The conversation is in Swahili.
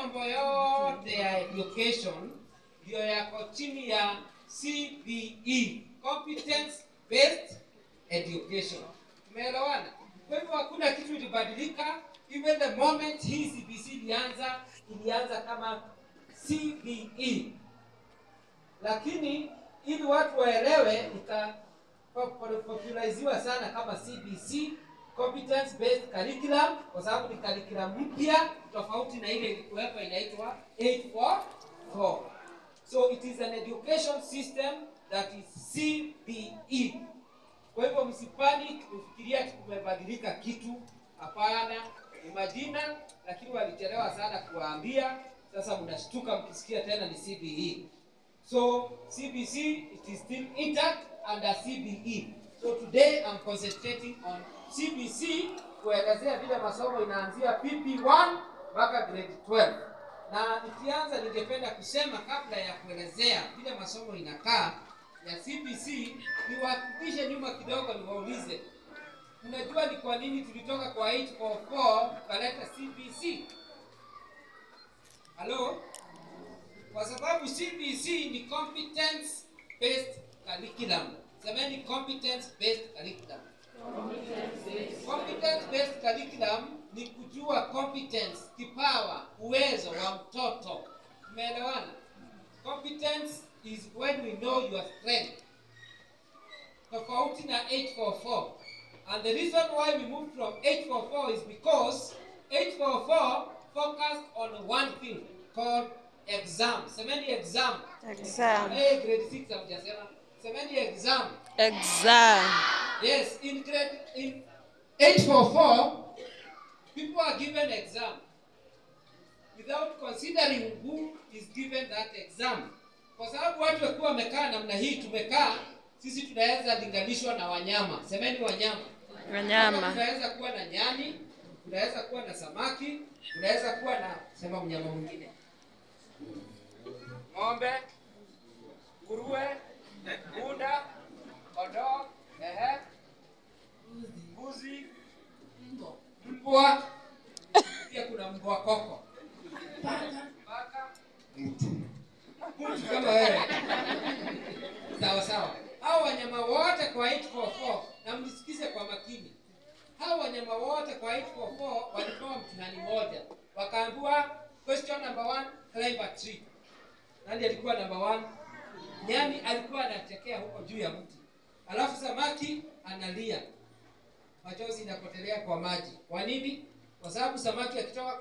mambo yote ya education ndio yako chini ya CBE, Competence Based Education. Tumeelewana? Kwa hivyo hakuna kitu ilibadilika. Even the moment hii CBC ilianza, ilianza kama CBE, lakini ili watu waelewe ikapopulariziwa sana kama CBC, Competence Based Curriculum, kwa sababu ni curriculum mpya tofauti na ile ilikuwepo inaitwa 844. So it is an education system that is CBE. Kwa hivyo msipanic kufikiria kumebadilika kitu. Hapana, ni majina, lakini walichelewa sana kuwaambia. Sasa mnashtuka mkisikia tena ni CBE. So CBC, it is still intact under CBE. So today I'm concentrating on CBC kuelezea vile masomo inaanzia PP1 mpaka grade 12. Na nikianza, ningependa kusema, kabla ya kuelezea vile masomo inakaa ya CBC, niwarudishe nyuma kidogo, niwaulize, mnajua ni kwa nini tulitoka kwa 844 tukaleta CBC? Halo? Kwa sababu CBC ni competence based curriculum. Semeni competence based curriculum. Competence based curriculum ni kujua competence, kipawa, uwezo wa mtoto. Tumeelewana? Competence is when we know your strength. Tofauti na 844. And the reason why we moved from 844 is because 844 focused on one thing called exam. Semeni exam. Exam. Hey, grade 6 hamjasema. Semeni exam. Exam. Yes, in 844, people are given exam without considering who is given that exam. Kwa sababu watu wakiwa wamekaa namna hii tumekaa, sisi tunaweza linganishwa na wanyama. Semeni wanyama. Wanyama. Tunaweza kuwa na nyani, tunaweza kuwa na samaki, tunaweza kuwa na, sema mnyama mwingine. Ng'ombe, nguruwe, punda, kondoo, ehe, mbuzi, mbwa. Pia kuna mbwa koko. Paka, mtu. Mtu kama wewe. Sawa sawa. Hao wanyama wote kwa 844, na mnisikize kwa makini. Hao wanyama wote kwa 844 walipewa mtihani moja. Wakaambiwa, question number 1, climb a tree. Nani alikuwa number 1? Nyani alikuwa anachekea huko juu ya mti. Alafu samaki analia. Machozi inapotelea kwa maji. Kwa nini? Kwa sababu samaki akitoka kwa